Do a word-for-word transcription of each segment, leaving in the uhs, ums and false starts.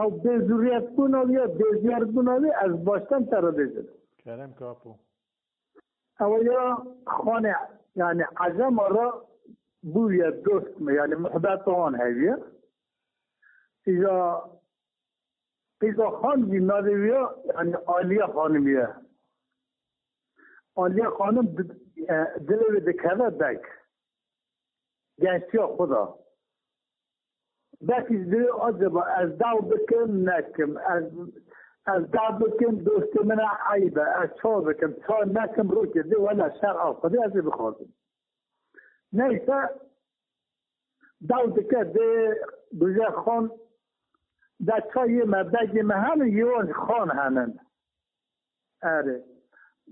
Ew bêzûriyetbûna wî ya bêziyarbûna wî ez baştan te re bêjim. Kerem kapo. Ew ya xanê, yani ecema re bûye dost me, yani muhbet wan heviye. Îja Qîza Xan jî navê wî ya, yani Aliye Xanimî ye. Aliye Xanim di-, e, dilê wê dikeve beg. Gençiya xwe de. Belkî ji dilê acaba ez daw bikim, nekim. Ez, ez daw bikim, dostê min e, eyb e. Ez çawa bikim, çawa nekim, rokê dê wela şer'a Xwedê ez ê bixwazim. Neyse, daw dike dê bije xan, de ça yê me, begê me henin, yê wan jî xan henin. Erê.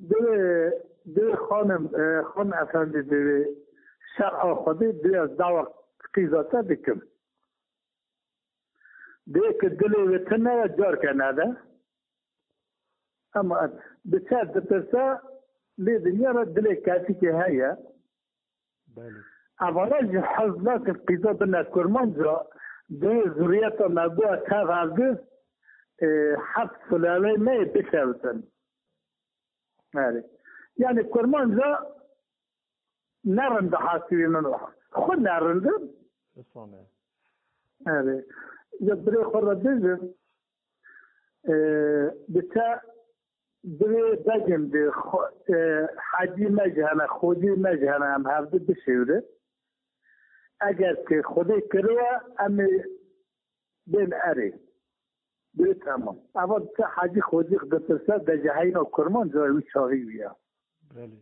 Divê, divê xanim, e, xan efendî divê şer'a Xwedê divê ez dawa qîza te dikim. Divê ki dilê wê tune ye, carke nede. Ama diçe dipirse lê dinya re dilê kesikê heye. Belê. Evana jî hez nakin qîza bine kurmanca, dê zuriyeta me bûa tev hevdi, e, heft sulaley me yê bişewitin. Erê. Yani kurmanca ne rind e hasî wî min. Xwe ne rind e. Isane. Erê. Ya birê xwe re bêjim, e, diçe Divê begin, di xwe-, e, hecî me jî hene, xocî me jî hene, em hevdu bişêwrin. Eger ki Xwedê kiriwe, em ê bên erê. Divê temam. Eva diçe hecî xocî dipirse, de ji heyna kurmanca wî çaxî wî ya. Belê.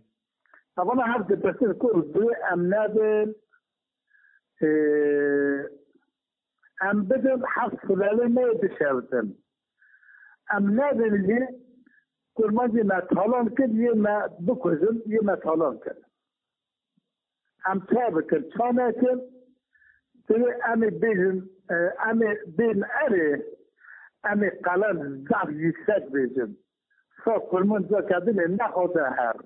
Evana hev dipirsin ku divê em nebin, e, Em bidin heft sulalê me yê bişewitin. Em nebin jî kurmancê me talan kir, yê me bikujin, yê me talan kir. Em ça bikin, ça nekin, divê em ê bêjin, e, em ê bên erê, em ê qelen zaf yüksek bêjin. Sa kurmanca kedinê nexwaze her.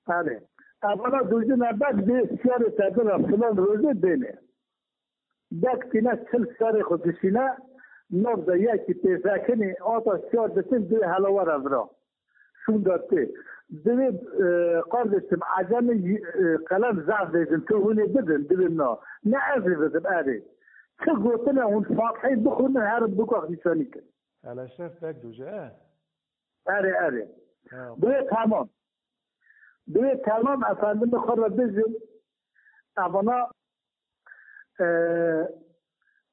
Erê. Evana dûjine bek dê siyarê te bira filan rojê bênê. Bek tîne çil serê xwe dişîne, nav de yekî pêsekinî, ata siyar dikin dê hela were vira. Şûnda tê. Divê, e, kardeşim, ecemê, e, qelem zaf bêjin, tu hûnê bidin, divê na. Ne ez ê bidim, erê. Çi gotine hûn Fatihê bixwînin, herin bûka xwe nîşanî kin. Hele şef bek dûje, e? Erê, erê. Ha. Divê temam. Divê temam, efendimê xwe re bijim. Evana, e,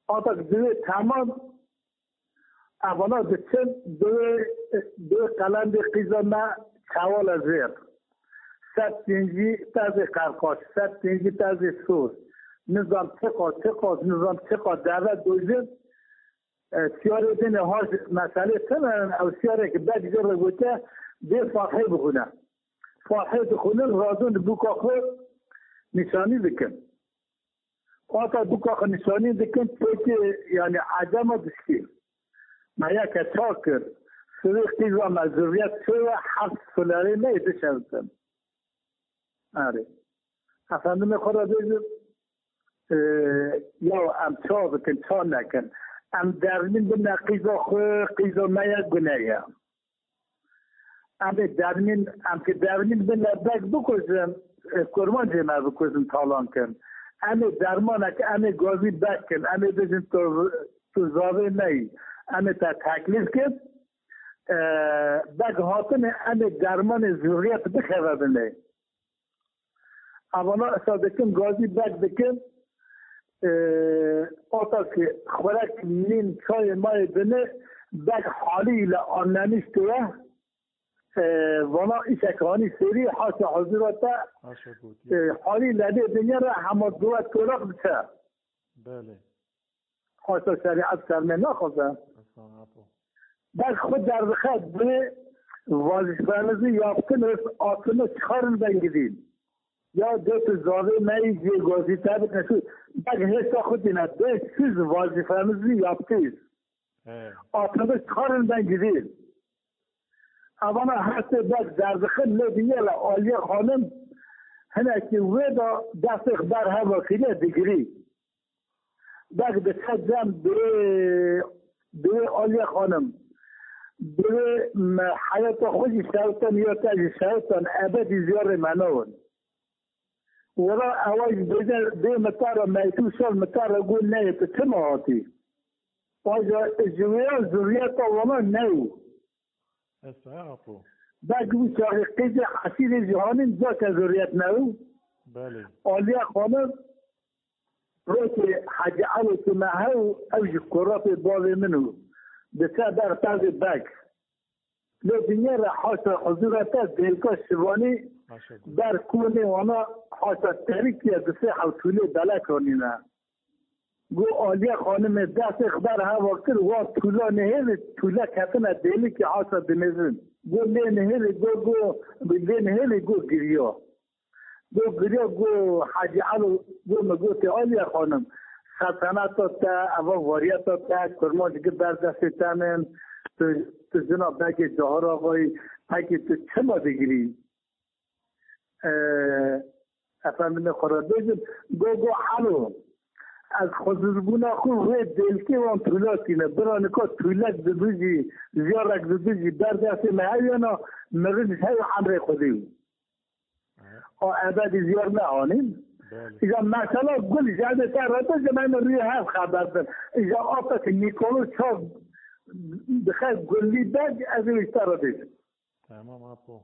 atak divê temam, evana diçin, divê, divê qelendê qîza me çewale zêr. Sed kincî tezê qerqaş, sed kincî tezê sor. Nizam çiqa, çiqa, nizam çiqa deve dojin. E, siyarê din e, ha ji meselê tune, ew siyarê ki bek jê re gote, dê Fatihê bixwine. Fatihê dixwinin, razin di bûka xwe nîşanî dikin. Wata bûka xwe nîşanî dikin, pêkê, yani ecema dişkî. Me yeke ça kir, sivê qîza me zurriyet çêwe, heft sulerê me yê bişewitin. Erê. Efendimê xwe re bêjin, e, ya em ça bikin, ça nekin. Em dermîn bin ne qîza xwe, qîza me ye gune ye. Em ê dermîn, em ki dermîn bin ne beg bikujin, e, kurmancê me bikujin, talan kin. Em ê dermanek, em ê gazî beg kin, em ê bêjin tu, tu zavê me yî. Em ê te teklîf kin, e, beg hatine, em ê dermanê zurriyet bikeve binê. Evana esa dikin, gazî beg dikin, e, ota ki xwerek nîn çayê mayê bini, beg halî ile annemiş diye, e, vana îşek hanî serî, haşa huzura te, Haşa gotî. E, halî ile lê dinya re hema dua toraq diçe. Belê. Xwesta şerîet sermê naxwaze. Esnafa. Bes xwe derdixe, divê vazifenizi yaptınız, atını çıkarın ben gideyim. Ya dê tu zavê me yî jê gazî te bike, şu bek hêsa xwe dîne, dê siz vazifenizi yaptınız. He. Atını çıkarın ben gideyim. Evana hestê bek derdixin, lê diye le Aliye Xanim hinekî wê da destê xwe ber heva kiriye digirî. Bek diçe cem bi Divê Aliye Xanim, divê me heyata xwe jî şewtan ya te jî şewtan ebedî ziyarê me nawin. Wela ewa jî bêje dê min te re meytû sal min te re got neyê tu çima hatî? Aja ji wêya zuriyeta wana new. Esta he apo. Belkî wî çaxê qêzê hesîrê jî hanîn cake zuriyet new. Belê. Aliye Xanim rokê Hecî Elo ki me hew ew jî kurapê bavê min û diçe ber perdê beg. Lê dinyê re haşa huzura te dêlka şivanî Maşallah. Ber konê wana haşa terîkiye disê hewtûlê belek hanîne. Go Aliye Xanimê destê xwe ber heva kir, wa tûla nihêlî, tûle ketine dêlikê haşa dinêzin. Go lê nihêlî, go, go, lê nihêlî, go giriya. Go giriya, go Hecî Elo, go min gotê Aliye Xanim, selteneta te, eva variyeta te, kurmanc gi ber destê te nin, tu, tu jina begê Cahir Axayî, pekî tu çima digirî? E, efendimê xwe re bêjim, go, go Elo, ez xwezizbûna xwe wê dêlkê wan tûla tîne, bira nika tûlek didijî, ziyarek didijî, ber destê me hew yana, mirin ji hew emrê Xwedê bû. A ebedî ziyar nehanîn. Belê. Îja mesela gul jadê te re bêjim, em rûyê hev xeber bin. Îja apek Nîkolo çav dixe gulî beg, ez ê wî te re bêjim. Tamam apo.